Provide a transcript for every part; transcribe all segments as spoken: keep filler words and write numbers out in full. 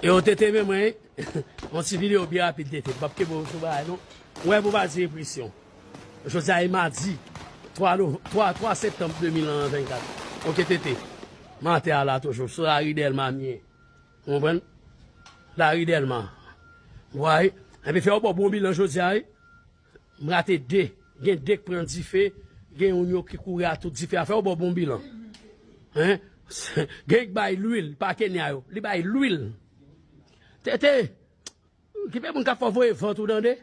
Yo, Tete, men mwen, yon ti videyo byen rapid, Tete. M p ap kenbe w sou bagay, non. Ou wè, pou pa di enpresyon. Jodi a, e madi, twa nov-, twa, twa septanm de mil vennkat. Oke, Tete. Maten a la toujou, sou lari Dèlma m ye. Ou konprann? Lari Dèlma. Ou wè, epi fè yon bon, bon bilan jodi a, wi. M rate de. Gen de k pran dife, gen youn yo ki kouri a tout dife a. Fè yon bon, bon bilan. Hein? Gen k bay lwil, pa Kenya yo. Li bay lwil. Tete, kipe moun k ap fè w voye vant ou, tande?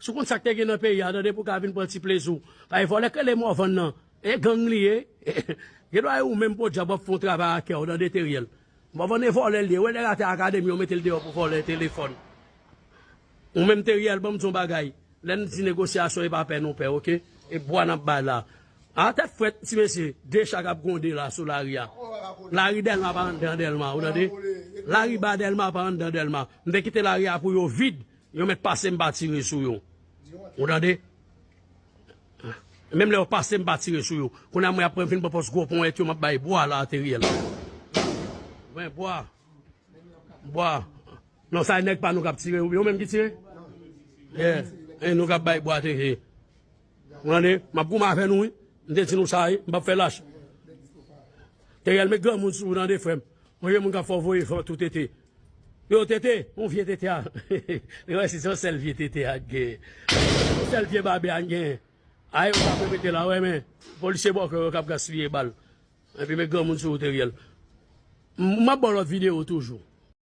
Si w konn sa k te gen nan peyi a, tande, pou w ka vin pran ti plezi w. Paske vòlè k rele Mòvann nan, e gang li ye. Gen dwa e ou menm podyab w ap fè yon travay a kè w, tande, Teriel. Mòvann e vòlè l ye. Ou wè nèg atè akademi, yo mete l deyò pou vòlè telefòn. Ou menm, Teriel, ban m di yon bagay. Lè n di negosyasyon, e pa pè nou pè, oke? E bwa n ap bay la. A tèt frèt, ti mesye, de cha k ap gwonde la sou lari a. Lari Dèlma pa anndan Dèlma, ou tande? Lari ba Dèlma pa anndan Dèlma. M te kite lari a pou yo vid, yo mèt pase, m pa tire sou yo. Ou tande? Menm lè yo pase, m pa tire sou yo. Kounye a, mwen ap pran, vin pran pòs gwo ponyèt yo, m ap bay bwa la, Teriel. Wen, bwa. Bwa. Non, sa e nèg pa nou k ap tire, yo menm ki tire? Yeah. E nou k ap bay bwa, Tete. Ou tande? M ap goumen avè nou, wi. M te di nou sa, wi. M p ap fè lach. Teriel, met granmoun sou ou, tande, frè m. Mwen, gen moun k ap fè w voye vant ou, Tete. Yo, Tete, yon vye Tete a. Li wè si se yon sèl vye Tete a k gen. Yon sèl vye babe a k gen. Ay, yo t ap repete la, wè, men polisye bòkè yo k ap gaspiye bal. Epi met granmoun sou ou, Teriel. M, m ap ba w lòt videyo toujou.